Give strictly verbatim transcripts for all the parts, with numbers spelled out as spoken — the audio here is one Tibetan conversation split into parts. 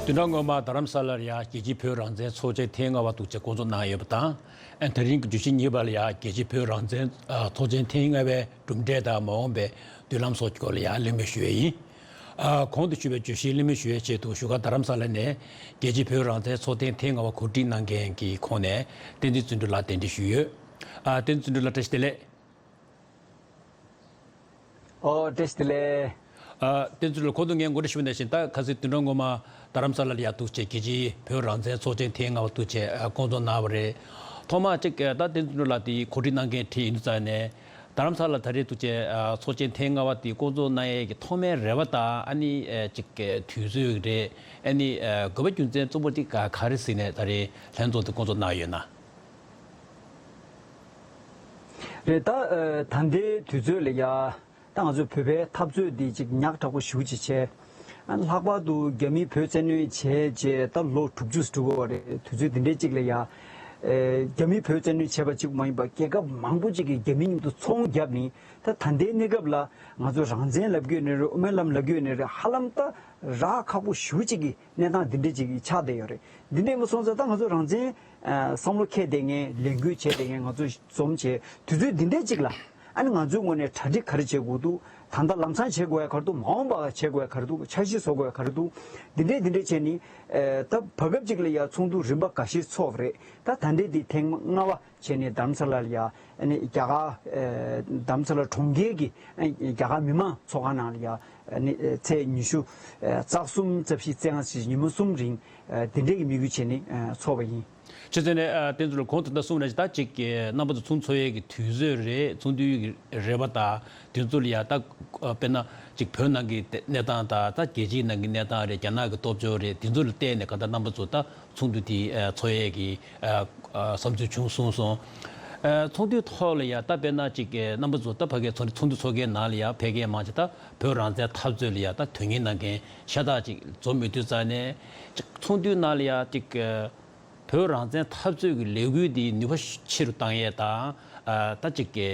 བདུན་ཕྲག་སྔོན་མ་རྡ་རམ་ས་ལར་ཡང་རྒྱལ་སྤྱིའི་བོད་རང་བཙན་ཚོགས་ཆེན་ཐེངས་ལྔ་པ་འདུག་སེ་བསྐོང་ཚོགས་གནང་ཡོད་པ་དང་། ཨ་ནི་དེ་རིང་གི་བརྗོད་གཞི་གཉིས་པ་ལ་ཡང་རྒྱལ་སྤྱིའི་བོད་རང་བཙན་ཨ་ཚོགས་ཆེན་ཐེངས་ལྔ་པའི་གྲུབ་འབྲས་དང་མ་འོངས་པའི་མདུན་ལམ་སོགས་ཀྱི་སྐོར་ལ་ཡང་གླེང་མོལ་ཞུ་ཡས་ཡིན། ཨ་གོང་དུ་ཞུས་པའི་བརྗོད་གཞི་གླེང་མོལ་ཞུ་ཡས་ཆེད་དུ་བཞུགས་སྒར་རྡ་རམ་ས་ལ་ནས་རྒྱལ་སྤྱིའི་བོད་རང་བཙན་ཚོགས་ཐེངས་ཐེངས་ལྔ་པ་གོ་སྒྲིག་གནང་མཁན་གྱི་ཁོངས་ནས་བསྟན་འཛིན་བརྩོན་འགྲུས་ལགས་གདན་འདྲེན་ཞུས་ཡོད། ཨ་བསྟན་འཛིན་བརྩོན་འགྲུས་ལགས་བཀྲ་ཤིས་བདེ་ལེགས། ཨོ་བཀྲ་ཤིས་བདེ་ལེགས། ཨ་བསྟན་འཛིན་ལགས་གོང་དུ་ངས་ངོ་སྤྲོད་ཞུས་པ་ནང་བཞིན་ད་ཁ་སང་བདུན་ཕྲག་སྔོན་མ་རྡ་རམ་ས་ལར་ཡར་འདུག་སེ་རྒྱལ་སྤྱིའི་བོད་རང་བཙན་ཚོགས་ཆེན་ཐེངས་ལྔ་པ་འདུག་སེ་ཨ་བསྐོང་ཚོགས་གནང་བ་རེད། ཐོག་མར་གཅིག་ཨ་ད་བསྟན་འཛིན་ལགས་དེ་གོ་སྒྲིག་གནང་མཁན་དེ་ཡིན་དུས་ཙང་ནས་རྡ་རམ་ས་ལར་ད་རེས་འདུག་སེ་ཨ་ཚོགས་ཆེན་ཐེངས་ལྔ་པ་དེ་བསྐོང་ཚོགས་གནང་ཡས་ཀྱི་ཐོག་མའི་རེ་བ་དང་ཨ་ནི་ཨ་གཅིག་དུས་ཚོད་རེད། ཨ་ནི་ཨ་དགོས་པ་རྒྱུ་མཚན་གཙོ་བོ་དེ་ག་ག་རེ་ཟེར་ནས་ད་རེས་ལྷན་ཚོགས་དེ་བསྐོང་ཚོགས་གནང་ཡོད་ན། རེད་ད། ཨ་ད་ལྟའི་དུས་ཚོད་ལ་ཡ། ད་ང་ཚོ་བོད་པའི་འཐབ་རྩོད་འདི་ཅིག་ཉག་ཕྲ་པོ་ཞེ་པོ་ཅིག་བྱས། ཨ་ལྷག་པར་དུ་རྒྱ་མིས་བོད་བཙན་གནོན་བྱས་རྗེས་ད་ལོ་དྲུག་ཅུ་འགྲོ་གི་ཡོད་རེད། དུས་ཚོད་འདི་འདྲའི་ཅིག་ལ་ཡ། ཨེ་རྒྱ་མིས་བོད་བཙན་གནོན་བྱས་པ་གཅིག་མ་ཡིན་པར་རྒྱལ་ཁབ་མང་པོ་ཅིག་གིས་རྒྱ་མི་མཉམ་དུ་ཚོང་བརྒྱབ་ནས་ད་ད་ལྟའི་གནས་སྐབས་ལ་ང་ཚོ་རང་བཙན་ལབ་ཀྱི་ཡོད་ནའི་རེད། དབུ་མའི་ལམ་ལབ་ཀྱི་ཡོད་ནའི་རེད། ཧ་ལམ་ད་རག་ཁག་པོ་ཞེ་པོ་ཅིག་གི་གནས་སྟངས་འདི་འདྲ་ཅིག་གི་ཆགས་བསྡད་ཡོད་རེད། འདི་འདྲ་ཡིན་པ་སོང་ཙང་ད་ང་ཚོ་རང་བཙན་ཨ་བསམ་བློ་འཁྱེར་བསྡད་མཁན་ལས་འགུལ་བྱས་བསྡད་མཁན་ང་ཚོ་འཛོམས་བྱས་དུས་ཚོད་འདི་འདྲ་ཅིག་ལ་ཨ་ནི་ང་ཚོའི་ངོས་ནས་གྲ་སྒྲིག་ག་རེ་བྱེད་དགོས་འདུག་ད་ལྟ་ལམ་སང་བྱེད་དགོས་ཡ་ག་རེ་འདུག་མ་འོངས་པ་བྱེད་དགོས་ཡ་ག་རེ་འདུག་འཆར་གཞི་བཟོ་དགོས་ཡ་ག་རེ་འདུག་འདི་འདྲས་འདི་འདྲས་བྱས་ནས་ཨ་ད་བར་སྐབས་ཅིག་ལ་ཡ་ཚོགས་འདུ་རིམ་པ་འགའ་ཤས་ཚོགས་པ་རེད། ད་ད་འདྲས་འདི་ཐེངས་ལྔ་པ་བྱས་ནས་རྡ་རམ་ས་ལ་ལ་ཡ་ཨ་ནི་རྒྱ་གར་ཨ་རྡ་རམ་ས་ལ་གྲོང་ཁྱེར་གྱི་ཨ་རྒྱ་གར་མི་མང་ཚོགས་ཁང་ནང་ལ་ཡ་ཨ་ནི་ཨ་ཚེས་ཉི་ཤུ་ཨ་རྩ་གསུམ་རྩ་བཞི་རྩ་ལྔ་ཞེས་ཉི་མ་གསུམ་རིང་ཨ་དེ་འདྲའི་གི་དམིགས་ཡུལ་བྱས་ནས་ཨ་ཚོགས་པ་ཡིན། ཆུ་ཚོད་ནས་ཨ་བསྟན་འཛིན་ལགས་གོང་དུ་ད་གསུངས་ནས་ད་ཅིག་གི་རྣམ་པ་ཚོ་ཚོགས་ཚོགས་ཡས་ཀྱི་དུས་ཚོད་རེད། ཚོགས་འདུའི་གི་རེ་བ་དང་དེ་ཚོ་ལ་ཡ་ད་ཨ་དཔེར་ན་ཅིག་བོད་ནང་གི་གནས་སྟངས་དང་ད་རྒྱལ་སྤྱིའི་ནང་གི་གནས་སྟངས་རེད། རྒྱ་ནག་གི་སྟོབས་འབྱོར་རེད། དེ་ཚོ་ལ་བལྟས་ནས་གང་ལྟར་རྣམ་པ་ཚོ་ད་ཚོགས་འདུ་དེ་ཨ་ཚོགས་ཡས་ཀྱི་ཨ་ཨ་བསམ་ཚུལ་བྱུང་སོང་སོང་། ཨ་ཚོགས་འདུའི་ཐོག་ལ་ཡ་ད་དཔེར་ན་ཅིག་གི་རྣམ་པ་ཚོ་ད་ཕ་གིའི་ཚོགས་ཚོགས་འདུ་ཚོགས་ཁའི་ནང་ལ་ཡ་ཕལ་སྐད་མང་ཆེ་ད་བོད་རང་བཙན་འཐབ་རྩོད་ལ་ཡ་ད་དོན་གཉེར་གནང་མཁན་ཤ་སྟག་ཅིག་འཛོམས་ཡོད་དུས་ཙང་ནས་ཅིག་ཚོགས་འདུའི་ནང་ལ་ཡ་ཅིག་གི་བོད་རང་བཙན་འཐབ་རྩོད་ཀྱི་ལས་འགུལ་འདི་ནུས་པ་ཆེ་རུ་བཏང་ཡས་དང་། ཨ་ད་ཅིག་གི་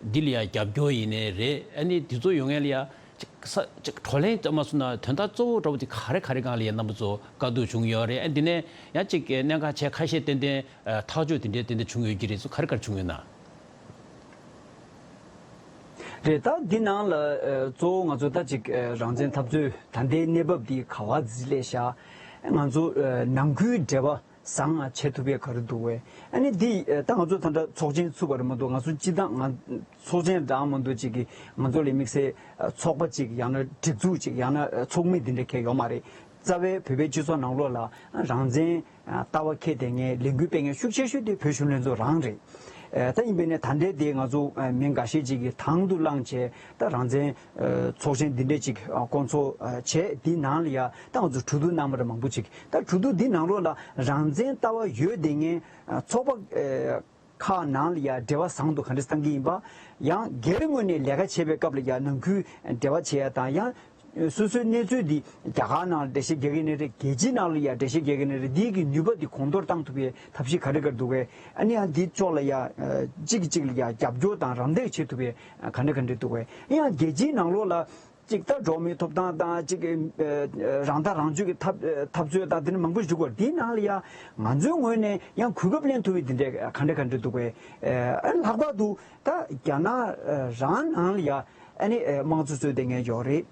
འདི་ལ་ཡ་རྒྱབ་སྐྱོར་ཡིན་ནའི་རེད། ཨ་ནི་འདི་ཚོ་ཡོང་ཡས་ལ་ཡ་ཅིག་ས་ཅིག་བགྲོ་གླེང་ཙམ་མ་སོང་ན་དོན་དག་གཙོ་བོ་འདྲ་བོ་དེ་ག་རེ་ག་རེ་སྒང་ལ་ཡ་རྣམ་པ་ཚོ་དཀའ་སྡུག་བྱུང་ཡོད་རེད། ཨ་འདི་ནས་ཡང་ཅིག་གི་གནད་འགག་ཆེ་ཁ་ཤས་ཏན་ཏན་ཨ་ཐག་གཅོད་དེ་འདྲའི་ཏན་ཏན་བྱུང་ཡོད་ཀྱི་རེད། ཚོ་ག་རེ་ག་རེ་བྱུང་ཡོད་ན། རེད་ད། འདི་ནང་ལ་ཨ་གཙོ་བོ་ང་ཚོ་ད་ཅིག་ཨ་རང་བཙན་འཐབ་རྩོད་ད་ལྟའི་གནས་བབ་འདི་ག་བ་ཟིག་ལས་ཤག་ང་ཚོ་ཨ་ནང་ཁུལ་འབྲེལ་བ་བཟང་ང་བྱེད་ཐུབ་ཡས་ག་རེ་འདུག་བས། ཨ་ནི་འདི་ཨ་ད་ང་ཚོ་ད་ལྟ་ཚོགས་ཆེན་ཚུགས་པ་རེད་མ་གཏོགས་ང་ཚོ་སྤྱི་བཏང་ང་ཚོགས་ཆེན་འདྲ་མ་གཏོགས་ཅིག་གི་ང་ཚོ་ལ་དམིགས་བསལ་ཨ་ཚོགས་པ་ཅིག་ཡང་ན་སྒྲིག་འཛུགས་ཅིག་ཡང་ན་ཨ་ཚོགས་མི་འདི་འདྲ་གང་ཡང་ཡོད་མ་རེད། རྩ་བའི་བོད་པའི་སྤྱི་ཚོགས་ནང་ལོགས་ལ་ཨ་རང་བཙན་ལྟ་བ་འཁྱེར་བསྡད་མཁན་ལས་འགུལ་སྤེལ་མཁན་ཤུགས་ཆེ་ཤོས་དེ་བོད་གཞོན་ལྷན་ཚོགས་རང་རེད། ཨ་ད་ཡིན་པས་ནས་ད་ལྟའི་དེ་ང་ཚོ་ཨ་མི་འགའ་ཤས་ཅིག་གིས་དང་དུ་བླངས་བྱས་ད་རང་བཙན་ཨ་ཚོགས་ཆེན་འདི་འདྲས་ཅིག་ཨ་བསྐོང་ཚོགས་ཨ་བྱས། འདི་ནང་ལ་ཡ་ད་ང་ཚོ་གྲོས་བསྡུར་གནང་བ་རེད་མང་པོ་ཅིག་ད་གྲོས་བསྡུར་འདི་ནང་ལོགས་ལ་རང་བཙན་ལྟ་བ་ཡོད་བསྡད་མཁན་ཨ་ཚོགས་པ་ཨ་ཁག་ནང་ལ་ཡ་འབྲེལ་བ་བཟང་དུ་ག་འདྲས་བཏང་གི་ཡིན་པ། ཡང་སྒེར་ངོས་ནས་ལས་ཀ་བྱེད་པའི་སྐབས་ལ་ཡ་ནང་ཁུལ་འབྲེལ་བ་བྱེད་ཡ་དང་། ཡང་སོ་སོའི་གནས་ཚུལ་འདི་རྒྱ་གར་ནང་ལ་འགྲེལ་བཤད་རྒྱག་གི་ནི་རེད། རྒྱལ་སྤྱིའི་ནང་ལ་ཡ་འགྲེལ་བཤད་རྒྱག་གི་ནི་རེད། འདི་གི་ནུས་པ་འདི་གོང་མཐོར་བཏང་ཐུབ་པའི་ཐབས་ཤེས་ག་རེ་ག་རེ་འདུག་གས། ཨ་ནི་ཡང་འདི་ཕྱོགས་ལ་ཡ་གཅིག་གིས་གཅིག་ལ་ཡ་རྒྱབ་སྐྱོར་དང་རམ་འདེགས་བྱེད་ཐུབ་པའི་ག་འདྲ་ག་འདྲ་འདུག་གས། ཡང་རྒྱལ་སྤྱིའི་ནང་ལོགས་ལ་གཅིག་ད་འགྲོ་བ་མིའི་ཐོབ་ཐང་དང་གཅིག་ཨ་རང་ཐག་རང་གཅོད་ཀྱི་འཐབ་འཐབ་རྩོད་དང་དེ་འདྲ་མང་པོ་ཞིག་འདུག་གས། དེའི་ནང་ལ་ཡང་ང་ཚོའི་ངོས་ནས་ཡང་གོ་སྐབས་ལེན་ཐུབ་པའི་དེ་འདྲའི་ག་འདྲ་ག་འདྲ་འདུག་གས། ཨ་ལྷག་པར་དུ་ད་རྒྱ་ནག་རང་ནང་ལ་ཡང་ཨ་ནི་དམངས་གཙོ་རྩོད་བསྡད་མཁན་ཡོད་རེད།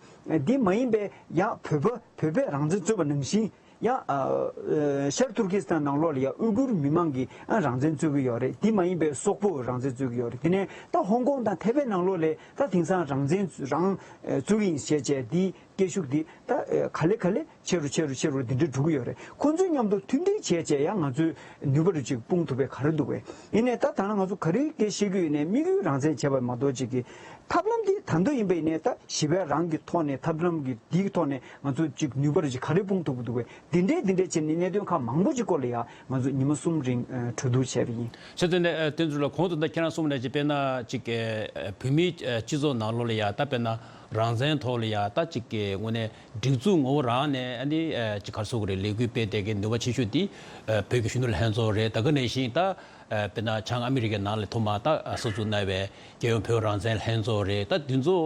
འདི་མ་ཡིན་པའི་ཡང་བོད་པ་བོད་པས་རང་བཙན་རྩོད་པ་ནང་བཞིན། ཡང་ཨ་ཨ་ཤར་ཏུར་ཀི་སི་ཐན་ནང་ལོགས་ལ་ཡང་ཨུ་གུར་མི་མང་གིས་ཨ་རང་བཙན་རྩོད་ཀྱི་ཡོད་རེད། དེ་མ་ཡིན་པའི་སོག་པོས་རང་བཙན་རྩོད་ཀྱི་ཡོད་རེད། དེ་ནས་ད་ཧོང་ཀོང་དང་ཐའེ་ཝན་ནང་ལོགས་ལ་ད་དེང་སང་རང་བཙན་རང་ཨ་རྩོད་ཀྱི་ཡིན་ཞེས་བྱས་དེའི་སྐད་ཤུགས་དེ་ད་ཨ་ག་ལེ་ག་ལེ་ཆེ་རུ་ཆེ་རུ་ཆེ་རུ་འདི་འདྲ་འགྲོ་གི་ཡོད་རེད། ཁོང་ཚོའི་མཉམ་དུ་མཐུན་སྒྲིལ་བྱས་བྱས་ཡང་ང་ཚོའི་ནུས་པ་རུ་ཅིག་སྤུངས་ཐུབ་པའི་ག་རེ་འདུག་གས། ཡིན་ནའི་ད་ད་ནང་ང་ཚོ་ག་རེ་སྐད་བཤད་ཀྱི་ཡོད་ནའི་དམིགས་ཡུལ་རང་བཙན་བྱས་པ་མ་གཏོགས་ཅིག་གི་ཐབས་ལམ་འདི་ད་འདོད་ཡིན་པ་ཡིན་ནའི་ད་ཞི་བའི་རང་གི་ཐོག་ནས་ཐབས་ལམ་གི་འདིའི་ཐོག་ནས་ང་ཚོ་ཅིག་ནུས་པ་རུ་ཅིག་ག་རེ་སྤུངས་ཐུབ་ཀྱི་འདུག་གས། འདི་འདྲས་འདི་འདྲས་བྱས་ནས་གནད་དོན་ཁག་མང་པོ་ཅིག་སྐོར་ལ་ཡང་ང་ཚོ་ཉི་མ་གསུམ་རིང་ཨ་གྲོས་བསྡུར་བྱས་པ་ཡིན། ཆེད་དུ་ནས་ཨ་བསྟན་འཛིན་ལགས་གོང་དུ་ད་ཁྱེད་རང་གསུངས་ནས་ཅིག་དཔེར་ན་ཅིག་ཨ་བོད་མིའི་ཨ་སྤྱི་ཚོགས་ནང་ལོགས་ལ་ཡང་ད་དཔེར་ན་རང་བཙན་ཐོག་ལ་ཡང་ད་ཅིག་གི་དངོས་གནས་སྒྲིག་འཛུགས་ངོ་བོ་རང་ནས་ཨ་ནི་ཨ་ཅིག་ག་རེ་ཟེར་དགོས་རེད། ལས་འགུལ་སྤེལ་བསྡད་མཁན་ནུས་པ་ཆེ་ཤོས་དེ་ཨ་བོད་ཀྱི་གཞོན་ནུ་ལྷན་ཚོགས་རེད། ད་ག་ནང་བཞིན་ད་ ཨ་དཔེར་ན་བྱང་ཨ་མི་རི་ཀའི་ནང་ལ་ཐོག་མར་ད་ཨ་གསར་འཛུགས་གནང་བའི་རྒྱལ་ཡོངས་བོད་རང་བཙན་ལྷན་ཚོགས་རེད། ད་འདི་ཚོ་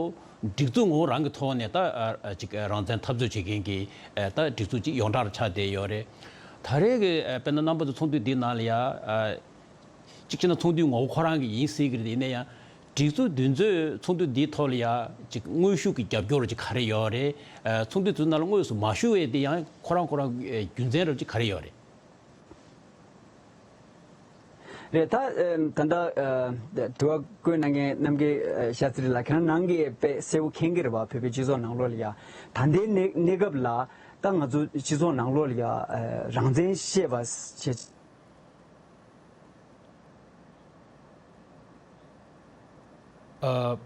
སྒྲིག་འཛུགས་ངོ་བོ་རང་གི་ཐོག་ནས་ད་ཨ་ཨ་ཅིག་ཨ་རང་བཙན་འཐབ་རྩོད་བྱེད་མཁན་གྱི་ཨ་ད་སྒྲིག་འཛུགས་ཅིག་ཡོངས་གྲགས་ཆགས་བསྡད་ཡོད་རེད། ད་རེས་ཀྱི་ཨ་དཔེར་ན་རྣམ་པ་ཚོ་ཚོགས་འདུ་འདིའི་ནང་ལ་ཡ་ཨ་གཅིག་བྱས་ན་ཚོགས་འདུའི་ངོ་བོ་ཁོ་རང་གི་ཡིན་སྲིད་ཀྱི་རེད། ཡིན་ན་ཡང་སྒྲིག་འཛུགས་འདི་ཚོས་ཚོགས་འདུ་འདིའི་ཐོག་ལ་ཡ་ཅིག་དངོས་ཤུགས་ཀྱི་རྒྱབ་སྐྱོར་ཅིག་ག་རེ་ཡོད་རེད། ཨ་ཚོགས་འདུ་དེ་ནང་ལ་དངོས་སུ་མ་ཞུགས་པའི་དེ་ཡང་ཁོ་རང་ཁོ་རང་ཨ་རྒྱུ་མཚན་རབ་ཅིག་ག་རེ་ཡོད་རེད། རེད། ད་ཨ་ད་ལྟ་ཨ་དྲི་བ་བཀོད་གནང་མཁན་རྣམ་རྒྱལ་ཨ་ཤཱ་ཙི་རི་ལགས། ཁྱེད་རང་ནང་གི་དཔེ་གསལ་པོ་མཁྱེན་གྱི་རེད་བ། བོད་པའི་སྤྱི་ཚོགས་ནང་ལོགས་ལ་ཡ་ད་ལྟའི་གནས་གནས་སྐབས་ལ་ད་ང་ཚོ་སྤྱི་ཚོགས་ནང་ལོགས་ལ་ཡ་ཨ་རང་བཙན་བཤད་པ་བྱེད། ཨ།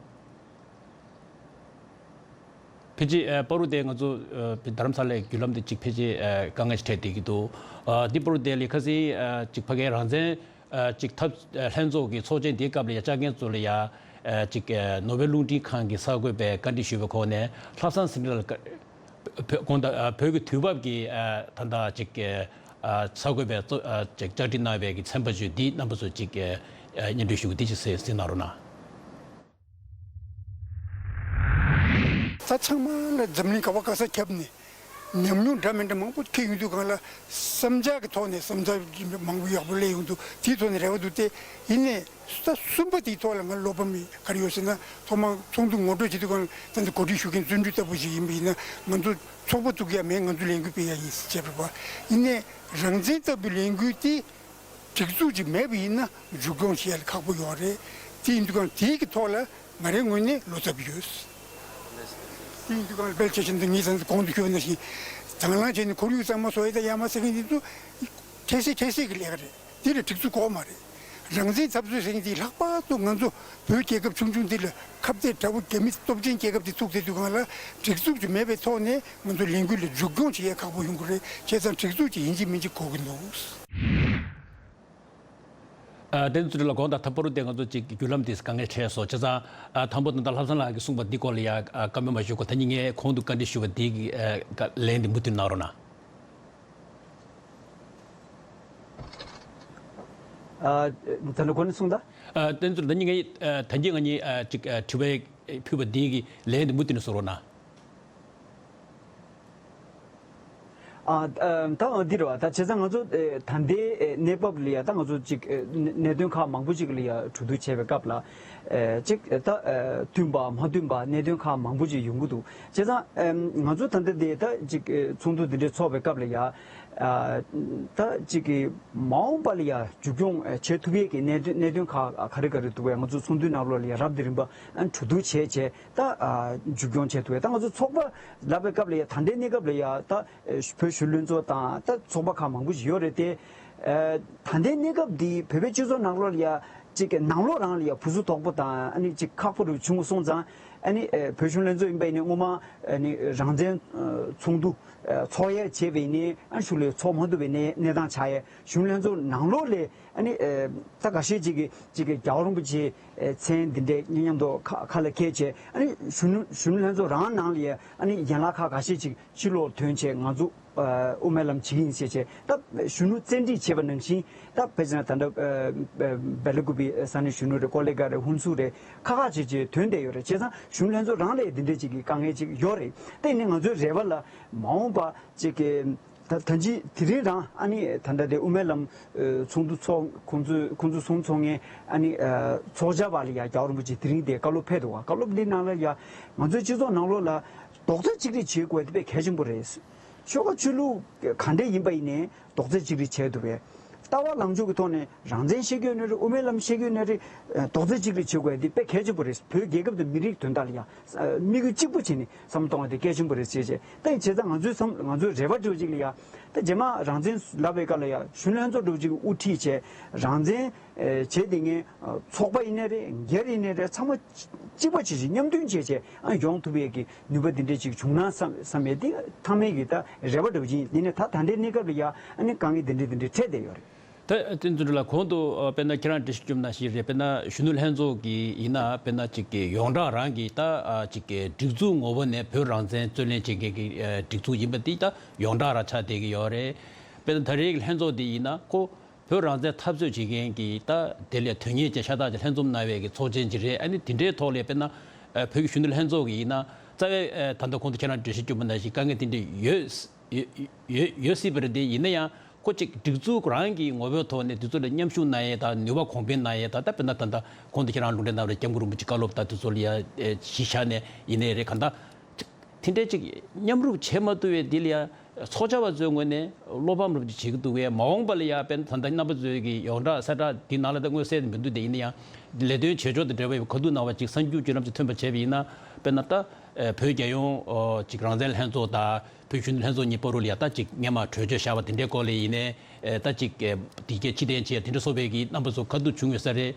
ཕལ་ཆེར་ཨ་བར་དུ་དེ་ང་ཚོ་ཨ་རྡ་རམ་ས་ལའི་བརྒྱུད་ལམ་དེ་གཅིག་ཕལ་ཆེར་ཨ་དཀའ་ངལ་ཞིག་འཕྲད་བསྡད་ཀྱི་འདུག་ཨ་འདི་བར་དུ་དེ་ལ་ཁ་སང་ཨ་གཅིག་ཕ་གིའི་རང་བཙན་ཨ་གཅིག་འཐབ་ཨ་ལྷན་ཚོགས་ཀྱི་ཚོགས་ཆེན་དེའི་སྐབས་ལ་ཡ་བཅར་མཁན་ཚོ་ལ་ཡ་ཨ་གཅིག་ཨ་ནོར་ཝེ་རླུང་འཕྲིན་ཁང་གི་གསར་འགོད་པས་བཀའ་འདྲི་ཞུས་པའི་ཁོངས་ནས་ལྷག་བསམ་ཟིན་བྲིས་ལ་བཀའ་བོད་དགོངས་དག་ཨ་བོད་ཀྱི་དུས་བབ་ཀྱི་ཨ་ད་ལྟ་ཅིག་ཨ་གསར་འགོད་པས་གཙོ་ཨ་ཅིག་བཅར་འདྲི་གནང་བའི་གི་ཚན་པ་ཚོས་འདི་རྣམ་པ་ཚོས་ཅིག་ཨ་སྙན་སྒྲོན་ཞུ་གི་འདི་ཅིག་གསན་གནང་རོགས་གནང་། ད་ཚང་མ་ལ་འཛམ་གླིང་ག་བ་ག་ས་ཁྱབ་ནས་ཉམས་མྱོང་འདྲ་མི་འདྲ་མང་པོ་འཁྱེར་ཡོང་དུས་སྒང་ལ་བསམ་འཆར་གྱི་ཐོག་ནས་བསམ་འཆར་མང་པོ་ཡག་པོ་སླེབས་ཡོང་དུས་དེའི་ཐོག་ནས་རེ་བ་འདུག་སྟེ། ཡིན་ནའི། ད་གསུམ་པ་དེའི་ཐོག་ལ་ང་བློ་ཕམ་ག་རེ་ཡོད་ཟེར་ན། ཐོག་མར་ཚོགས་འདུ་ངོ་སྤྲོད་བྱེད་དུས་སྒང་ལ་ད་འདི་གོ་སྒྲིག་ཞུ་མཁན་བརྩོན་འགྲུས་ལྟ་བུ་ཞིག་ཡིན་པ་ཡིན་ན་ང་ཚོ་ཚོགས་པ་བཙུགས་ཡ་མེད། ང་ཚོ་ལས་འགུལ་སྤེལ་ཡ་ཡིན་ཟེར་བྱས་པ་ཡིན་ནའི། རང་བཙན་ལྟ་བུའི་ལས་འགུལ་དེ་སྒྲིག་འཛུགས་ཅིག་མེད་པ་ཡིན་ན་མཇུག་སྐྱོང་བྱེད་ཡ་ལ་ཁག་པོ་ཡོད་རེད། དེ་ཡིན་དུས་སྒང་དེའི་གི་ཐོག་ལ་ང་རའི་ངོས་ནས་བློ་འཚབ་ཡོད། དེ་ཡིན་དུས་སྒང་ལ་དཔེ་ཆ་ཆེན་དུ་ངས་ད་གོང་དུ་ཞུས་པ་ནང་བཞིན་དང་བླངས་བྱས་ནས་ཁོར་ཡུག་གཙང་མ་བཟོ་ཡ་དང་ཡ་མ་ཟེར་མཁན་དེ་ཚོ་འཕྲལ་སེལ་འཕྲལ་སེལ་གི་ལས་ཀ་རེད། དེ་ལ་སྒྲིག་འཛུགས་དགོས་མ་རེད། རང་བཙན་འཐབ་རྩོད་ཟེར་མཁན་དེ་ལྷག་པར་དུ་ང་ཚོ་བོད་རྒྱལ་ཁབ་ཆུང་ཆུང་འདི་ལ་ཁ་གཏད་དྲག་པོ་རྒྱ་མི་སྟོབས་ཆེན་རྒྱལ་ཁབ་དེ་ཚུགས་བསྡད་དུས་སྒང་ལ་སྒྲིག་འཛུགས་ཅིག་མེད་པའི་ཐོག་ནས་ང་ཚོ་ལས་འགུལ་ལ་མཇུག་སྐྱོང་བྱེད་ཡས་ཁག་པོ་ཡོང་གི་རེད། བྱས་ཙང་སྒྲིག་འཛུགས་ཅིག་ཡིན་གཅིག་མིན་གཅིག་དགོས་ཀྱི་འདུག་ཨ་བསྟན་འཛིན་ཚེ་རིང་ལགས། དགོངས་དག་ད་བར་དུ་དེ་ང་ཚོ་ཅིག་བརྒྱུད་ལམ་དེ་དཀའ་ངལ་འཕྲད་སོང་། བྱས་ཙང་ཨ་དང་པོ་ད་ལྟ་ལྷག་བསམ་ལགས་ཀྱིས་གསུངས་པ་འདི་སྐོར་ལ་ཡ་ཨ་བཀའ་མོལ་མ་ཞུས་གོང་ད་ནི་ངས་གོང་དུ་བཀའ་འདྲི་ཞུས་པ་འདི་གི་ཨ་ལན་དེ་མུ་མཐུད་གནང་རོགས་གནང་། ཨ། ད་ནི་གོ་ནས་གསུངས་ད། ཨ་བསྟན་འཛིན་ད་ནི་ངས་ཨ་ད་གིན་ང་གཉིས་ཨ་ཅིག་ཨ་དྲི་བ་ཕུལ་བ་འདི་གི་ལན་དེ་མུ་མཐུད་ནས་གསུང་རོགས་གནང་། ཨ་ཨ་ད་འདི་རེད་བ། ད་བྱས་ཙང་ང་ཚོ་ཨེ་ད་ལྟའི་ཨེ་གནས་བབ་ལ་ཡ་ད་ང་ཚོ་ཅིག་ཨེ་གནད་གནད་དོན་ཁག་མང་པོ་ཅིག་ལ་ཡ་གྲོས་བསྡུར་བྱས་པའི་སྐབས་ལ་ཨེ་ཅིག་ཨེ་ད་ཨེ་མཐུན་པ་མ་མཐུན་པ་གནད་དོན་ཁག་མང་པོ་ཅིག་ཡོང་གི་འདུག་བྱས་ཙང་ཨེ་ང་ཚོ་ད་ལྟ་དེ་ད་ཅིག་ཨེ་ཚོགས་འདུ་འདི་འདྲའི་ཚོགས་པའི་སྐབས་ལ་ཡ་ཨ་ད་ཅིག་གི་མ་འོངས་པ་ལ་ཡ་མཇུག་སྐྱོང་ཨེ་བྱེད་ཐུབ་ཡས་ཀྱི་གནད་དོན་གནད་དོན་ཁག་ག་རེ་ག་རེ་འདུག་བས་ང་ཚོ་ཚོགས་འདུའི་ནང་ལོགས་ལ་ཡ་རབ་དང་རིམ་པ་ཨ་གྲོས་བསྡུར་བྱས་བྱས། ད་ཨ་མཇུག་སྐྱོང་བྱས་ཐུབ་པས། ད་ང་ཚོ་ཚོགས་པ་ལབ་པའི་སྐབས་ལ་ཡ་ད་ལྟའི་གནས་སྐབས་ལ་ཡ་ད་ཨེ་བོད་གཞོན་ལྷན་ཚོགས་དང་ད་ཚོགས་པ་ཁག་མང་པོ་ཞིག་ཡོད་རེད་དེ། ཨེ་ད་ལྟའི་གནས་སྐབས་འདི་བོད་པའི་སྤྱི་ཚོགས་ནང་ལོགས་ལ་ཡ་ཅིག་གི་ནང་ལོགས་རང་ལ་ཡ་བུ་སུ་དོག་པོ་དང་ཨ་ནི་ཅིག་ཁག་པོ་རུ་བྱུང་སོང་ཙང་ཨ་ནི་ཨེ་བོད་གཞོན་ལྷན་ཚོགས་ཡིན་པ་ཡིན་ནའི་སྔོན་མ་ཨ་ནི་རང་བཙན་ཨ་ཚོགས་འདུ་ཨེ་ཚོགས་ཡས་བྱས་པ་ཡིན་ནའི་ཨ་ནི་གཞུག་ལ་ཚོགས་མ་ཐུབ་པའི་གནས་གནས་སྟངས་ཆགས་ཡས། གཞོན་ལྷན་ཚོགས་ནང་ལོགས་ལ་ཨ་ནི་ཨེ་ད་འགའ་ཤས་ཅིག་གིས་ཅིག་གིས་རྒྱལ་བ་རིན་པོ་ཆེའི་ཨེ་མཚན་འདི་འདྲའི་མཉམ་དུ་ཁ་ཁ་ལ་འཁྱེར་བྱས། ཨ་ནི་གཞོན་གཞོན་ལྷན་ཚོགས་རང་ནང་ལ་ཨ་ནི་ཡན་ལག་ཁག་འགའ་ཤས་ཅིག་ཕྱི་ལོགས་ཐོན་བྱས་ང་ཚོ་ཨ་དབུ་མའི་ལམ་བྱེད་ཀྱི་ཡིན་ཟེར་བྱས། ད་གཞོན་ནུ་བཙན་ཁྲིད་བྱས་པ་ནང་བཞིན་ད་ཕལ་ཆེར་ད་ལྟ་ཨ་སྦེ་ལ་ཀུ་པའི་ས་གནས་གཞོན་ནུ་རེད། ཀོ་ལི་གྷལ་རེད། ཧུན་སུར་རེད། ཁག་ཁག་ཅིག་ཅིག་ཐོན་བསྡད་ཡོད་རེད། བྱས་ཙང་གཞོན་ལྷན་ཚོགས་རང་ལ་འདི་འདྲའི་ཅིག་གི་དཀའ་ངལ་ཅིག་ཡོད་རེད། དེ་ནི་ང་ཚོའི་རེ་བ་ལ་མ་འོངས་པ་ཅིག་གི་ད་ད་ཅི་དེ་རིང་རང་ཨ་ནི་ད་ལྟ་དེ་དབུ་མའི་ལམ་ཨ་ཚོགས་འདུ་ཚོགས་ཁོང་ཚོས་ཁོང་ཚོ་གསུང་ཚོགས་ངན་ཨ་ནི་ཨ་ཚོགས་བཅར་བ་ལ་ཡ་རྒྱལ་བ་རིན་པོ་ཆེ་དེ་རིང་དེ་བཀའ་སློབ་ཕེབས་འདུག་བ། བཀའ་སློབ་འདི་ནང་ལ་ཡ་ང་ཚོའི་སྤྱི་ཚོགས་ནང་ལོགས་ལ་རྡོག་རྩ་གཅིག་སྒྲིལ་བྱེད་དགོས་དེ་དཔེ་གལ་ཆེན་པོ་རེད། ཆོལ་ཁ་ཆོས་ལུགས་ག་འདྲས་ཡིན་པ་ཡིན་ནའི་རྡོག་རྩ་གཅིག་སྒྲིལ་བྱས་འདུག་བས། ལྟ་བ་ལངས་ཕྱོགས་ཀྱི་ཐོག་ནས་རང་བཙན་བཤད་རྒྱུ་ཡིན་ན་རེད། དབུ་མའི་ལམ་བཤད་རྒྱུ་ཡིན་ན་རེད། རྡོག་རྩ་གཅིག་སྒྲིལ་བྱེད་དགོས་དེ་དཔེ་གལ་ཆེན་པོ་རེད། བོད་རྒྱལ་ཁབ་དང་མི་རིགས་དོན་དག་ལ་ཡ་དམིགས་ཡུལ་གཅིག་པུ་བྱས་ནས་བསམ་བློ་གཏོང་བ་དེ་གལ་ཆེན་པོ་རེད་ཟེར་བྱས། ད་བྱས་ཙང་ང་ཚོའི་བསམ་ང་ཚོའི་རེ་བ་འདྲ་བོ་ཅིག་ལ་ཡ་ད་རྗེས་མ་རང་བཙན་ལབ་པའི་སྐབས་ལ་ཡ་གཞོན་ལྷན་ཚོགས་འདྲ་བོ་ཅིག་དབུ་ཁྲིད་བྱས་རང་བཙན་བྱས་དེ་ངས་ཚོགས་པ་ཡིན་ན་རེད། སྒེར་ཡིན་ན་རེད། ཚང་མ་གཅིག་པ་བྱས་བྱས་མཉམ་མཐུན་བྱས་བྱས་ཨ་ཡོང་ཐུབ་ཡས་ཀྱི་ནུས་པ་འདི་འདྲ་ཅིག་བྱུང་ན་བསམ་བསམ་ཡས་འདི་ཚང་མས་ཀྱི་ད་རེ་བ་འདྲ་བོ་ཅིག་ཡིན། དེ་ནས་ད་ད་ལྟའི་གནས་སྐབས་ལ་ཡ་ཨ་ནི་དཀའ་ངལ་འདི་འདྲ་འདི་འདྲ་འཕྲད་བསྡད་ཡོད་རེད། ད་བསྟན་འཛིན་ལགས་གོང་དུ་ཨ་དཔེར་ན་ཁྱེད་རང་འགྲེལ་བཤད་བརྒྱབ་ནང་བཞིན་རེད། དཔེར་ན་གཞོན་ནུ་ལྷན་ཚོགས་ཀྱི་ཡིན་ན་དཔེར་ན་ཅིག་གི་ཡོངས་གྲགས་རང་གི་ད་ཨ་ཅིག་གི་སྒྲིག་འཛུགས་ངོ་བོ་ནས་བོད་རང་བཙན་རྩོད་ལེན་བྱེད་མཁན་གྱི་ཨ་སྒྲིག་འཛུགས་ཡིན་པ་འདི་ད་ཡོངས་གྲགས་རང་ཆགས་བསྡད་ཀྱི་ཡོད་རེད། དཔེར་ན་ད་རེས་ཀྱི་ལྷན་ཚོགས་འདི་ཡིན་ན་ཁོ་ བོད་རང་བཙན་འཐབ་རྩོད་བྱེད་མཁན་གྱི་ད་དེ་ལས་དོན་གཉེར་ཅན་ཤ་སྟག་ཅིག་ལྷན་འཛོམས་གནང་བའི་གི་ཚོགས་ཆེན་ཅིག་རེད། ཨ་ནི་དེ་འདྲའི་ཐོག་ལ་དཔེར་ན་ཨ་བོད་ཀྱི་གཞོན་ནུ་ལྷན་ཚོགས་ཀྱི་ཡིན་ན་རྩ་བའི་ཨ་ད་ལྟ་གོང་དུ་ཁྱེད་རང་འགྲེལ་བཤད་བསྐྱོན་པ་ནང་བཞིན་དཀའ་ངལ་དེ་འདྲ་ཡོད་ཡོད་ཡོད་ཡོད་སྲིད་པ་རེད་དེ། ཡིན་ན་ཡང་ཁོ་ཅིག་སྒྲིག་འཛུགས་རང་གི་ངོ་བོའི་ཐོག་ནས་དེ་ཚོ་ལ་མཉམ་ཞུགས་གནང་ཡས་དང་ནུས་པ་གོང་འཕེལ་གནང་ཡས་དང་། ད་དཔེར་ན་ད་ལྟ་གོང་དུ་ཁྱེད་རང་ལུང་འདྲེན་གནང་བའི་སྐྱབས་མགོན་རིན་པོ་ཆེ་བཀའ་སློབ་དང་དེ་ཚོ་ལ་ཡ་ཨེ་གཞི་བཞག་ནས་ཡིན་ནའི་རེད། གང་ལྟར་དེ་འདྲའི་ཅིག་མཉམ་རུབ་བྱེད་མ་ཐུབ་པའི་འདི་ལ་ཡ་ཚོགས་བཅར་བ་ཚོའི་ངོས་ནས་བློ་ཕམ་རུབ་ཅིག་བྱེད་ཀྱི་འདུག་གས། མ་འོངས་པ་ལ་ཡ་དཔེར་ན་ད་ལྟ་རྣམ་པ་ཚོའི་གི་ཡོངས་གྲགས་གསལ་བསྒྲགས་འདི་ནང་ལ་ད་མངོན་གསལ་མི་འདུག་སྟེ། ཡིན་ན་ཡང་ལས་དོན་བྱེད་ཕྱོགས་དང་འབྲེལ་བའི་ཁ་ཐུག་གནང་བ་ཅིག་གསར་འགྱུར་བརྒྱུད་ལམ་ཅིག་ཐོན་པ་བྱས་པ་ཡིན་ན། དཔེར་ན་ད་ཨེ་བོད་རྒྱལ་ཡོངས་ཨོ་ཅིག་རང་བཙན་ལྷན་ཚོགས་དང་བོད་གཞོན་ནུ་ལྷན་ཚོགས་གཉིས་བར་ལ་ཡ་ད་ཅིག་སྔས་མ་གྲོས་ཆོད་བཞག་པ་དེ་འདྲའི་སྐོར་ལ་ཡིན་ནའི་ཨེ་ད་ཅིག་ཨེ་དེ་གའི་ཕྱིར་འཐེན་བྱས་དེ་འདྲ་སོགས་པའི་གི་རྣམ་པ་ཚོ་ཁ་ཐུག་བྱུང་ཡོད་ས་རེད།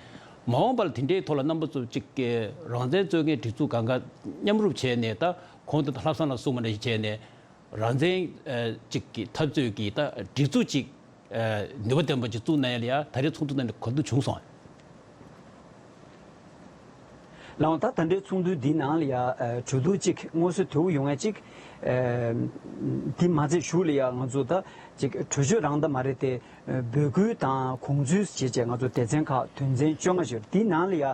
མ་འོངས་པ་ལ་དེ་འདྲའི་ཐོག་ལ་རྣམ་པ་ཚོ་ཅིག་ཨེ་རང་བཙན་རྩོད་མཁན་སྒྲིག་འཛུགས་སྒང་ག་མཉམ་རུབ་བྱས་ནས། ད་གོང་དུ་ལྷག་བསམ་ལགས་གསུངས་པ་ནང་བཞིན་བྱས་ནས་རང་བཙན་ཨེ་ཅིག་གི་འཐབ་རྩོད་ཀྱི་ད་སྒྲིག་འཛུགས་ཅིག་ཨེ་ནུས་པ་ལྡན་པ་ཅིག་བཙུགས་གནང་ཡ་ལ་ཡ་ད་རེས་ཚོགས་འདུ་ནང་ནས་ག་དུས་བྱུང་སོང་། ལགས་འོང་། ད་ད་ལྟའི་ཚོགས་འདུ་འདིའི་ནང་ལ་ཡ་ཨ་གྲོས་བསྡུར་གཅིག་མངོན་གསལ་དོད་པོ་ཡོང་ཡ་གཅིག་ཨ་འདི་མ་ཚད་གཞུག་ལ་ཡ་ང་ཚོ་ད་ཅིག་གྲོས་ཆོད་རང་ད་མ་རེད་དེ། ཨ་འབོད་སྐུལ་དང་དགོངས་ཚུལ་བྱས་བྱས་ང་ཚོ་སྡེ་ཚན་ཁག་དོན་ཚན་བཅོ་ལྔ་ཞིག་ཡོད་རེད། འདིའི་ནང་ལ་ཡ་ཨ་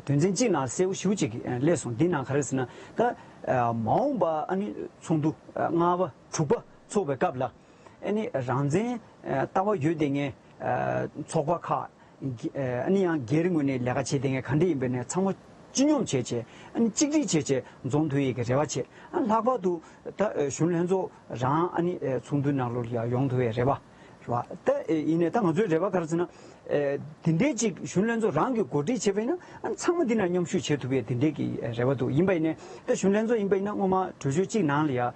དོན་ཚན་གཅིག་ནང་གསལ་པོ་ཞེ་པོ་ཅིག་ཨ་སླེབས་སོང་། འདིའི་ནང་ག་རེ་ཟེར་ན། ད་ཨ་མ་འོངས་པ་ཨ་ནི་ཚོགས་འདུ་ཨ་ལྔ་པ་དྲུག་པ་ཚོགས་པའི་སྐབས་ལ། ཨ་ནི་རང་བཙན་ཨ་ལྟ་བ་ཡོད་བསྡད་མཁན་ཨ་ཚོགས་པ་ཁག་ཨ་ནི་ཡང་སྒེར་ངོས་ནས་ལས་ཀ་བྱེད་བསྡད་མཁན་ག་འདྲ་ཡིན་པ་ནས་ཚང་མ་སྤྱི་སྙོམས་བྱས་བྱས། ཨ་ནི་གཅིག་སྒྲིལ་བྱས་བྱས་འཛོམས་ཐུབ་ཡས་ཀྱི་རེ་བ་བྱས། ཨ་ལྷག་པར་དུ་ད་ཨ་གཞོན་ལྷན་ཚོགས་རང་ཨ་ནི་ཨ་ཚོགས་འདུའི་ནང་ལོགས་ལ་ཡང་ཡོང་ཐུབ་ཡས་རེ་བ་རེད་བ། ད་ཨ་ཡིན་ནའི་ད་ང་ཚོའི་རེ་བ་ག་རེ་ཟེར་ན། ཨ་དེ་འདྲའི་ཅིག་གཞོན་ལྷན་ཚོགས་རང་གིས་གོ་སྒྲིག་བྱས་པ་ཡིན་ན། ཨ་ཚང་མ་འདི་ན་མཉམ་ཞུགས་བྱེད་ཐུབ་པའི་དེ་འདྲའི་གི་རེ་བ་འདུག་ཡིན་པ་ཡིན་ནའི་ད་གཞོན་ལྷན་ཚོགས་ཡིན་པ་ཡིན་ན་སྔོན་མ་གྲོས་ཆོད་གཅིག་ནང་ལ་ཡ་ཨ་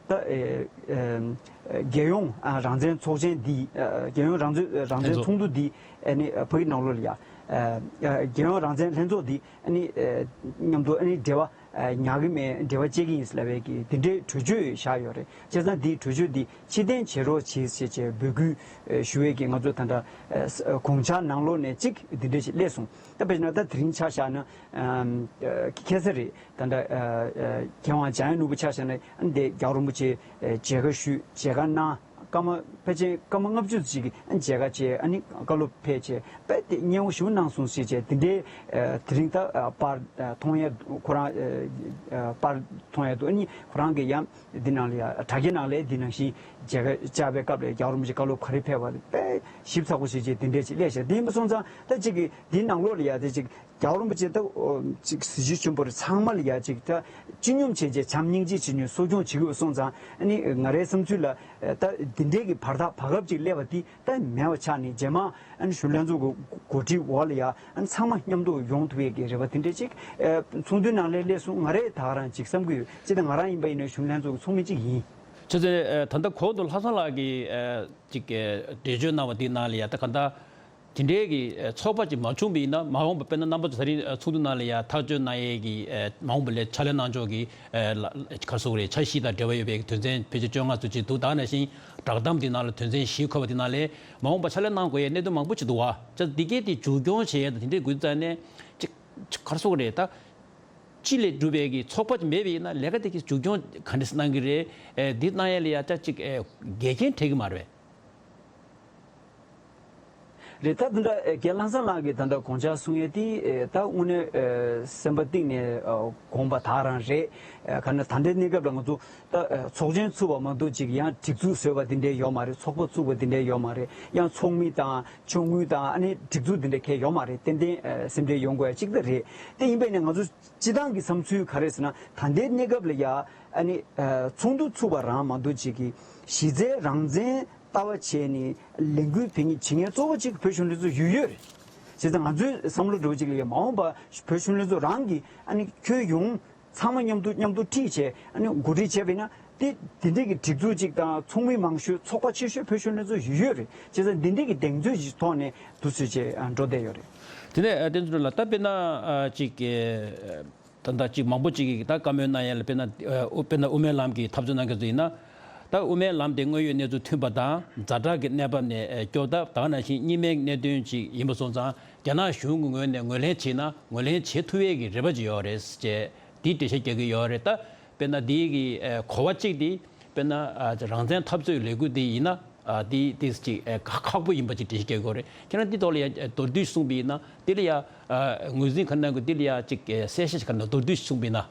ད་ཨེ་ཨེ་རྒྱལ་ཡོངས་ཨ་རང་བཙན་ཚོགས་ཆེན་འདི། ཨ་རྒྱལ་ཡོངས་རང་བཙན་རང་བཙན་ལྷན་ཚོགས། ཚོགས་འདུ་འདི་ཨ་ནི་ཨ་བོད་ཀྱི་ནང་ལོགས་ལ་ཡ་ཨ་ཨ་རྒྱལ་ཡོངས་རང་བཙན་ལྷན་ཚོགས་འདི་ཨ་ནི་ཨ་མཉམ་དུ་ཨ་ནི་འབྲེལ་བ་ཨ་ཉར་གི་མེད། འབྲེལ་བ་བཅད་ཀྱི་ཡིན་ཟེར་ལབ་པའི་གི་དེ་འདྲའི་གྲོས་ཆོད་བཞག་ཡོད་རེད། བྱས་ཙང་འདིའི་གྲོས་ཆོད་འདི་ཕྱིར་འཐེན་བྱེད་རོགས་བྱེད་ཟེར་བྱས་འབོད་སྐུལ་ཨ་ཞུ་བའི་གི་ང་ཚོ་ད་ལྟ་ཨ་དགོངས་འཆར་ནང་ལོགས་ནས་གཅིག་འདི་འདྲ་ཞིག་སླེབས་སོང་། ད་དཔེར་ན་ད་དེ་རིང་ཆ་བཞག་ན་ཨ་ཨ་ཁ་སང་རེད། ད་ལྟ་ཨ་ཨ་མཁས་དབང་འཇམ་དབྱངས་ནོར་བུ་ཆ་བཞག་ན་ཨ་འདི་རྒྱལ་བ་རིན་པོ་ཆེ་ཨ་མཇལ་ཁ་ཞུས། མཇལ་ཁ་གནང་། སྐར་མ་ཕལ་ཆེར་སྐར་མ་ལྔ་བཅུ་ཙམ་ཞིག་གིས་ཨ་མཇལ་ཁ་བྱས། ཨ་ནི་བཀའ་སློབ་ཕེབས་བྱས་དཔེ་དེ་སྙན་པོ་ཞེ་པོ་གནང་སོང་ཞེས་བྱས། དེ་འདྲའི་ཨ་དེ་རིང་ད་ཨ་པར་ཨ་མཐོང་ཡ་ཁོ་རང་ཨ་ཨ་པར་མཐོང་ཡ་འདུག་ཨ་ནི་ཁོ་རང་གིས་ཡང་འདི་ནང་ལ་ཡ་དྲ་རྒྱའི་ནང་ལ་འདི་ནང་བཞིན་མཇལ་ཁ་བཅར་བའི་སྐབས་ལ་རྒྱལ་བ་རིན་པོ་ཆེ་བཀའ་སློབ་ག་རེ་ཕེབས་པ་དཔེ་ཞིབ་ཚགས་པོ་ཞིག་བྱས་དེ་འདྲས་ཅིག་སླེབས་ཤག་དེ་ཡིན་པ་སོང་ཙང་ད་ཅིག་གིས་འདིའི་ནང་ལོགས་ལ་ཡ་དེ་ཅིག་རྒྱལ་བ་རིན་པོ་ཆེ་ད་ཨོ་ཅིག་གཟི་བརྗིད་ཆེན་པོ་རེད། ཚང་མ་ལ་ཡ་ཅིག་ད་སྤྱི་སྙོམས་བྱས་བྱས་བྱམས་སྙིང་རྗེ་བྱེད་མཁན་གསོ་སྐྱོང་བྱེད་དགོས་སོང་ཙང་། ཨ་ནི་ང་རའི་བསམ་ཚུལ་ལ་ཨ་ད་འདི་འདྲའི་གི་བར་ཐག་བར་སྐབས་ཅིག་སླེབས་པ་འདི་ད་མེད་པ་ཆགས་ནས། རྗེས་མ་ཨ་ནི་གཞོན་ལྷན་ཚོགས་ཀྱི་གོ་སྒྲིག་འོག་ལ་ཡ་ཨ་ནི་ཚང་མ་མཉམ་དུ་ཡོང་ཐུབ་ཡས་ཀྱི་རེ་བ་དེ་འདྲ་ཅིག་ཨ་ཚོགས་འདུའི་ནང་ལ་སླེབས་སོང་། ང་རས་ད་ག་རང་ཅིག་བསམ་གྱི་ཡོད། ཅི་ད་ང་རང་ཡིན་པ་ཡིན་ན་གཞོན་ལྷན་ཚོགས་ཀྱི་ཚོགས་མི་ཅིག་ཡིན། བྱས་ཙང་ཨ་ད་ལྟ་གོང་དུ་ལྷ་བཟང་ལགས་ཀྱིས་ཨ་ཅིག་ཨ་འགྲེལ་བརྗོད་གནང་བ་དེའི་ནང་ལ་ཡ་ད་ག་ད། དེ་འདྲའི་གི་ཨ་ཚོགས་པ་ཅིག་མ་བྱུང་བ་ཡིན་ན། མ་འོངས་པ་དཔེར་ན་རྣམ་པ་ཚོ་ད་རིང་ཨ་ཚོགས་འདུ་ནང་ལ་ཡ་ཐག་གཅོད་གནང་ཡས་ཀྱི་ཨ་མ་འོངས་པ་ལ་ཕྱག་ལས་གནང་ཕྱོགས་ཀྱི་ཨ་ལ་ག་རེ་ཟེར་དགོས་རེད། འཆར་གཞི་དང་འབྲེལ་བ་ཡོད་པའི་དོན་ཚན་ཕལ་ཆེར་བཅོ་ལྔ་ཙམ་ཅིག་འདུག་ད་ནང་བཞིན་བསྒྲགས་གཏམ་དེ་ནང་ལ་དོན་ཚན་བཞི་འཁོད་པ་དེ་ནང་ལ་མ་འོངས་པ་ཕྱག་ལས་གནང་དགོས་ཡས་གནད་དོན་མང་པོ་ཅིག་འདུག་བ། ཅག་འདི་གས་དེ་མཇུག་སྐྱོང་བྱེད་ཡས་དང་དེ་འདྲའི་དགོས་ཙང་ནས་ཅིག་ག་རེ་ཟེར་དགོས་རེད། ད་སྤྱི་ལས་གྲུབ་པའི་གི་ཚོགས་པ་ཅིག་མེད་པ་ཡིན་ན་ལས་ཀ་དེ་གི་མཇུག་སྐྱོང་ག་འདྲ་གནང་གི་རེད། ཨ་འདི་གནང་ཡས་ལ་ཡ་ཅག་ཅིག་ཨ་འགལ་རྐྱེན་འཕྲད་ཀྱི་མ་རེད་པས། རེད། ད་དེ་འདྲ་ཨེ་རྒན་ལྷ་བཟང་ལགས་ཀྱིས་ད་ལྟ་དགོངས་འཆར་གསུང་ཡས་དེ་ཨེ་ད་དངོས་གནས་ཨེ་སེམས་པ་གཏིང་ནས་ཨེ་དགོངས་པ་དག་རང་རེད། ཨེ་ག་ནས་ད་ལྟའི་གནས་སྐབས་ལ་ང་ཚོ་ད་ཨེ་ཚོགས་ཆེན་ཚུགས་པ་མ་གཏོགས་ཅིག་ཡང་སྒྲིག་འཛུགས་བཟོས་པ་དེ་འདྲའི་ཡོད་མ་རེད། ཚོགས་པ་བཙུགས་པ་དེ་འདྲའི་ཡོད་མ་རེད། ཡང་ཚོགས་མི་དང་ཕྱོགས་ངོས་དང་ཨ་ནི་སྒྲིག་འཛུགས་དེ་འདྲ་གང་ཡང་ཡོད་མ་རེད། ཏན་ཏན་ཨེ་སེམས་ཁྲལ་ཡོང་དགོས་ཡ་གཅིག་ད་རེད། དེ་ཡིན་པས་ནས་ང་ཚོ་སྤྱི་བཏང་གི་བསམ་ཚུལ་ག་རེ་ཟེར་ན། ད་ལྟའི་གནས་སྐབས་ལ་ཡ་ཨ་ནི་ཨ་ཚོགས་འདུ་ཚུགས་པ་རང་མ་གཏོགས་ཅིག་གི་གཞི་རྩའི་རང་བཙན་ལྟ་བ་བྱས་ནས་ལས་འགུལ་འབད་མཁན་བྱེད་མཁན་གཙོ་བོ་གཅིག་བོད་གཞོན་ལྷན་ཚོགས་ཡོད་ཡོད་རེད། བྱས་ཙང་ང་ཚོའི་བསམ་བློ་འདྲ་བོ་གཅིག་ལ་ཡ་མ་འོངས་པ་བོད་གཞོན་ལྷན་ཚོགས་རང་གིས་ཨ་ནི་ཁྱོན་ཡོངས་ཚང་མ་མཉམ་དུ་མཉམ་དུ་ཁྲིད་བྱས་ཨ་ནི་འགོ་ཁྲིད་བྱས་པ་ཡིན་ན། དེ་དེ་འདྲའི་གི་སྒྲིག་འཛུགས་གཅིག་དང་ཚོགས་མི་མང་ཤོས་ཚོགས་པ་ཆེ་ཤོས་བོད་གཞོན་ལྷན་ཚོགས་ཡོད་ཡོད་རེད། བྱས་ཙང་འདི་འདྲའི་གི་གདེང་ཚོད་ཀྱི་ཐོག་ནས་འདུག་སེ་བྱས་ཨ་འགྲོ་བསྡད་ཡོད་རེད། དེ་ནས་ཨ་བསྟན་འཛིན་ལགས། ད་དཔེར་ན་ཨ་ཅིག་ཨ་ད་ལྟ་ཅིག་མང་པོ་ཅིག་གིས་ད་བཀའ་མོལ་གནང་ཡ་ལ་དཔེར་ན་ཨ་དབུ་དཔེར་ན་དབུ་མའི་ལམ་གྱི་འཐབ་རྩོད་གནང་མཁན་ཚོ་ཡིན་ན། ད་དབུ་མའི་ལམ་དེ་དངོས་ཡོད་གནས་ཚུལ་མཐུན་པ་དང་ཛ་དྲག་གི་གནས་བབ་ནས་ཨ་སྐྱོབ་ཐབས། ད་ག་ནང་བཞིན་གཉིས་སྨན་གནད་དོན་ཅིག་ཡིན་པ་སོང་ཙང་རྒྱ་ནག་གཞུང་གི་ངོས་ནས་ངོས་ལེན་བྱས་ན་ངོས་ལེན་བྱེད་ཐུབ་ཡས་ཀྱི་རེ་བ་ཅིག་ཡོད་རེད་ཅེས་དེའི་འགྲེལ་བཤད་རྒྱག་གི་ཡོད་རེད། ད་དཔེར་ན་དེའི་གི་ཨ་གོ་བ་གཅིག་དེ་དཔེར་ན་ཨ་རང་བཙན་འཐབ་རྩོད་ལས་འགུལ་དེ་ཡིན་ན། ཨ་དེ་དེ་ཅིག་ཨ་ཁག་ཁག་པོ་ཡིན་པ་ཅིག་འགྲེལ་བཤད་རྒྱག་དགོས་རེད། ཁྱེད་རང་དེ་ཐོག་ལ་ཡ་མདོར་བསྡུས་གསུངས་པ་ཡིན་ན་དེ་ལ་ཡ་ཨ་ངོས་འཛིན་ག་རེ་གནང་དགོས། དེ་ལ་ཡ་ཅིག་ཨ་གསལ་བཤད་ག་རེ་གནང་། མདོར་བསྡུས་གསུངས་པ་ཡིན་ན།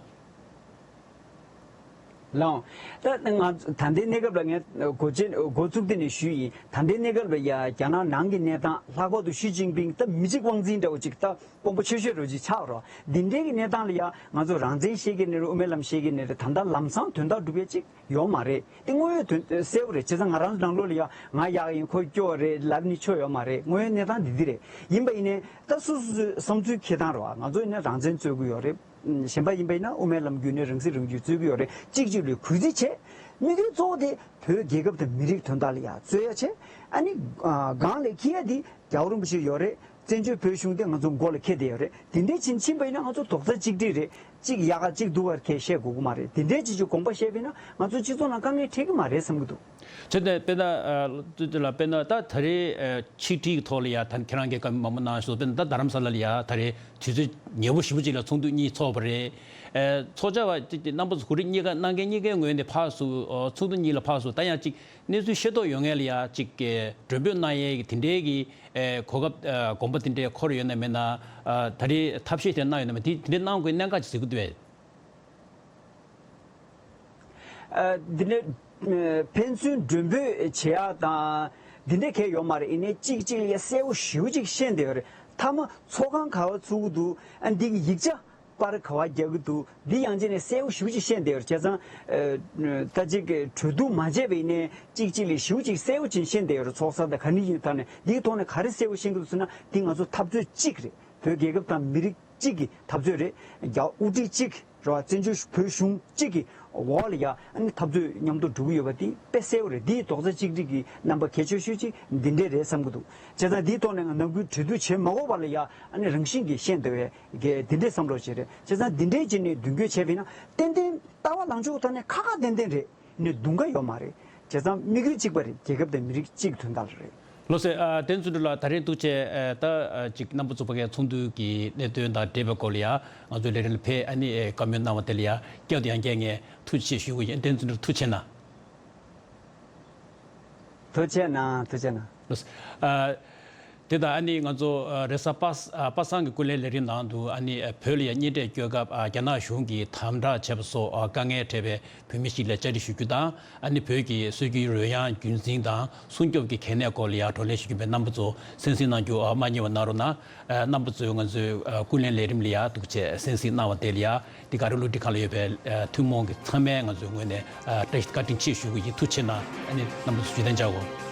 ལགས། ད་ང་ད་ལྟའི་གནས་སྐབས་ལ་ངས་འགོ་ཆེན་འགོ་བཙུགས་དེ་ནས་ཞུས་ཡིན། ད་ལྟའི་གནས་སྐབས་ལ་ཡ་རྒྱ་ནག་ནང་གི་གནས་སྟངས། ལྷག་པར་དུ་ཞི་ཅིན་ཕིང་ད་མི་གཅིག་དབང་འཛིན་འདྲ་བོ་ཅིག་ད་དཔོན་པོ་ཆེ་ཤོས་རོ་ཅིག་ཆགས་རོགས། འདི་འདྲའི་གི་གནས་སྟངས་ལ་ཡ་ང་ཚོ་རང་བཙན་བཤད་ཀྱི་ནི་རེད། དབུ་མའི་ལམ་བཤད་ཀྱི་ནི་རེད། ད་ལྟ་ལམ་སང་དོན་དག་སྒྲུབ་ཡ་ཅིག་ཡོད་མ་རེད། དེ་དངོས་ཡོད་དོན་གསལ་པོ་རེད། བྱས་ཙང་ང་རང་ཚོ་ནང་ལོགས་ལ་ཡ་ང་ཡག་ཡིན་ཁོ་སྐྱོ་བ་རེད་ལབ་ནི་ཆོ་ཡོད་མ་རེད། དངོས་ཡོད་གནས་སྟངས་འདི་འདི་རེད། ཡིན་པ་ཡིན་ནའི་ད་སོ་སོ་སོའི་བསམ་ཚུལ་འཁྱེར་སྟངས་རེད་བ། ང་ཚོ་ཡིན་ན་རང་བཙན་རྩོད་ཀྱི་ཡོད་རེད། གཞན་པ་ཡིན་པ་ཡིན་ན་དབུ་མའི་ལམ་བརྒྱུད་ནས་རང་སྲིད་རང་སྐྱོང་རྩོད་ཀྱི་ཡོད་རེད། གཅིག་གཅིག་ལ་གུས་བརྩི་བྱས། དམིགས་ཡུལ་གཙོ་བོ་དེ་བོད་རྒྱལ་ཁབ་དང་མི་རིགས་དོན་དག་ལ་ཡ་རྩོད་ཡ་བྱས། ཨ་ནི་ཨ་སྒང་ལ་འཁྱེར་ཡ་དེ་རྒྱལ་བ་རིན་པོ་ཆེ་ཡོད་རེད། བཙན་བྱོལ་བོད་གཞུང་དེ་ང་ཚོ་མགོ་ལ་འཁྱེར་བསྡད་ཡོད་རེད། དེ་འདྲའི་ཕྱིན་ཕྱིན་པ་ཡིན་ན་ང་ཚོ་རྡོག་རྩ་གཅིག་སྒྲིལ་རེད། གཅིག་ཡག་ག་གཅིག་སྡུག་ག་ཁས་བཤད་དགོས་ཀྱི་མ་རེད། དེ་འདྲའི་ཅིག་ཅིག་དགོངས་པ་བཞེས་པ་ཡིན་ན་ང་ཚོ་སྤྱི་ཚོགས་ནང་དཀའ་ངལ་འཕྲད་ཀྱི་མ་རེད་བསམ་གྱི་འདུག། བྱས་ཙང་དཔེར་ན་ཨ་ཏུ་ཏུ་ལགས། དཔེར་ན་ད་ད་རེས་ཨ་ཆིག་ཁྲིའི་ཐོག་ལ་ཡ་ད་ཁྱེད་རང་གིས་བཀའ་མོལ་མང་པོ་གནང་སོང་། དཔེར་ན་ད་རྡ་རམ་ས་ལ་ལ་ཡ་ད་རེས་དུས་ཚོད་ཉེ་པོ་ཞེ་པོ་ཅིག་ལ་ཚོགས་འདུ་གཉིས་ཚོགས་པ་རེད། ཨ་ཚོགས་བཅར་བ་ཅིག་གི་རྣམ་པ་ཚོ་གོ་སྒྲིག་གཉིས་ཀ་གནང་མཁན་གཉིས་ཀའི་ངོས་ནས་ཕར་ཚུར་ཨ་ཚོགས་འདུ་གཉིས་ལ་ཕར་ཚུར་ད་ཡང་ཅིག་གནས་ཚུལ་ཤེས་རྟོགས་ཡོད་མཁན་ལ་ཡ་ཅིག་གི་མགྲོན་འབོད་གནང་ཡས་ཀྱི་དེ་འདྲའི་གི་ཨེ་གོ་སྐབས་ཨེ་དགོངས་པ་དེ་འདྲའི་འཁོར་ཡོད་ན་མེད་ན། ཨ་ད་རེས་ཐབས་ཤེས་དེ་གནང་ཡོད་ན་མེད། དེ་དེ་འདྲའི་གནང་དགོས་གནད་འགག་ཅིག་གཟིགས་ཀྱི་འདུག་པས། ཨ་འདི་འདྲའི་ཨ་ཕན་ཚུན་མགྲོན་འབོད་བྱེད་ཡག་དང་འདི་འདྲའི་གལ་ཡོད་མ་རེད། ཡིན་ནའི་གཅིག་གཅིག་ལ་གསལ་པོ་ཞེ་པོ་ཅིག་ཤེས་བསྡད་ཡོད་རེད། མཐའ་མ་ཚོགས་ཁང་ག་པར་ཚུགས་ཀྱི་འདུག། ཨ་འདི་གི་ཡིག་ཆ་པར་ག་པར་རྒྱག་གི་འདུག། འདི་ཡང་ཅིག་ནས་གསལ་པོ་ཞེ་པོ་ཅིག་ཤེས་བསྡད་ཡོད་རེད། བྱས་ཙང་ཨ་ད་ཅིག་གྲོས་བསྡུར་མ་བྱས་པ་ཡིན་ནའི་གཅིག་གཅིག་ལ་ཞེ་པོ་ཅིག་གསལ་པོ་ཅིག་ཤེས་བསྡད་ཡོད་རེད། ཚོགས་ས་དང་ག་ནས་ཡིན་ཐ་ནས། འདིའི་ཐོག་ནས་ག་རེ་གསལ་པོ་ཤེས་ཀྱི་འདུག་ཟེར་ན། འདི་ང་ཚོ་འཐབ་རྩོད་གཅིག་རེད། བོད་རྒྱལ་ཁབ་དང་མི་རིགས་གཅིག་གི་འཐབ་རྩོད་རེད། རྒྱ་དབུ་ཁྲིད་གཅིག་རེད་བ། བཙན་བྱོལ་བོད་གཞུང་གཅིག་གི་འོག་ལ་ཡ་ཨ་ནི་འཐབ་རྩོད་མཉམ་དུ་འགྲོ་གི་ཡོད་པ་འདི་དཔེ་གསལ་པོ་རེད། འདིའི་རྡོག་རྩ་གཅིག་སྒྲིལ་གྱི་རྣམ་པ་གལ་ཆེ་ཤོས་གཅིག་འདི་འདྲས་རེད་བསམ་གྱི་འདུག། བྱས་ཙང་འདིའི་ཐོག་ནས་ང་ནམ་རྒྱུན་གྲོས་བསྡུར་བྱེད་མ་དགོས་པ་ལ་ཡ་ཨ་ནི་རང་བཞིན་གྱིས་ཤེས་འདོད་པའི་གི་འདི་འདྲས་བསམ་བློ་བྱེད་རེད། བྱས་ཙང་འདི་འདྲས་བྱས་ནས་མདུན་སྐྱོད་བྱས་པ་ཡིན་ན་ཏན་ཏན་ལྟ་བ་ལངས་ཕྱོགས་ཐོག་ནས་ཁག་ཁག་ཏན་ཏན་རེད། ནས་གདུང་ཁ་ཡོད་མ་རེད། བྱས་ཙང་དམིགས་ཡུལ་གཅིག་པ་རེད། རྒྱལ་ཁབ་དང་མི་རིགས་གཅིག་དོན་དག་ལ་རེད། ལགས་སོ། ཨ་བསྟན་འཛིན་ལགས། ད་རེས་ཐུགས་རྗེ་ཆེ། ཨ་ད་ཨ་ཅིག་རྣམ་པ་ཚོ་ཕ་གིའི་ཚོགས་འདུ་གི་གནད་དོན་དང་འབྲེལ་བའི་སྐོར་ལ་ཡ་ང་ཚོའི་ལས་རིམ་ལ་ཕེབས། ཨ་ནི་ཨེ་བཀའ་མོལ་གནང་བ་དེ་ལ་ཡ་བསྐྱར་དུ་ཡང་བསྐྱར་ངས་ཐུགས་རྗེ་ཆེ་ཞུ་གི་ཡིན། བསྟན་འཛིན་ལགས་ཐུགས་རྗེ་གནང་། ཐུགས་རྗེ་གནང་། ཐུགས་རྗེ་གནང་། ལགས་སོ། ཨ་དེ་དང་ཨ་ནི་ང་ཚོ་ཨ་རེས་གཟའ་པ་ཨ་པ་སངས་ཀྱི་ཀུན་གླེང་ལས་རིམ་ནང་དུ་ཨ་ནི་ཨ་བོད་ལ་ཡ་གཉེན་འཕྲད་སྐྱོད་སྐབས་ཨ་རྒྱ་ནག་གཞུང་གིས་དམ་དྲག་བྱས་པ་སོགས་ཨ་དཀའ་ངལ་འཕྲད་པའི་བོད་མི་ཞིག་ལ་བཅར་འདྲི་ཞུ་རྒྱུ་དང་། ཨ་ནི་བོད་ཀྱི་སྲོལ་རྒྱུན་རོལ་དབྱངས་རྒྱུན་འཛིན་དང་སྲུང་སྐྱོབ་ཀྱི་གལ་གནད་སྐོར་ལ་ཡ་བགྲོ་གླེང་ཞུ་རྒྱུ་མེད། རྣམ་པ་ཚོ་གསན་གཟིགས་གནང་རྒྱུ་ཨ་མ་བསྙེལ་བ་གནང་རོགས་གནང་། ཨ་རྣམ་པ་ཚོས་ང་ཚོའི་ཨ་ཀུན་གླེང་ལས་རིམ་ལ་ཡ་འདུག་བྱས་གསན་གཟིགས་གནང་བ་དེ་ལ་ཡ་འདི་ག་རེ་བློ་འདྲི་ཁང་ལ་ཡོད་པའི་ཨ་ཐུན་མོང་གི་ཚང་མའི་ང་ཚོའི་ངོས་ནས་ཨ་བཀྲ་ཤིས་བཀའ་དྲིན་ཆེ་ཞུ་གི་ཡིན། ཐུགས་རྗེ་གནང་། ཨ་ནི་རྣམ་པ་ཚོ་བཞུགས་གདན་འཇགས་དགོས།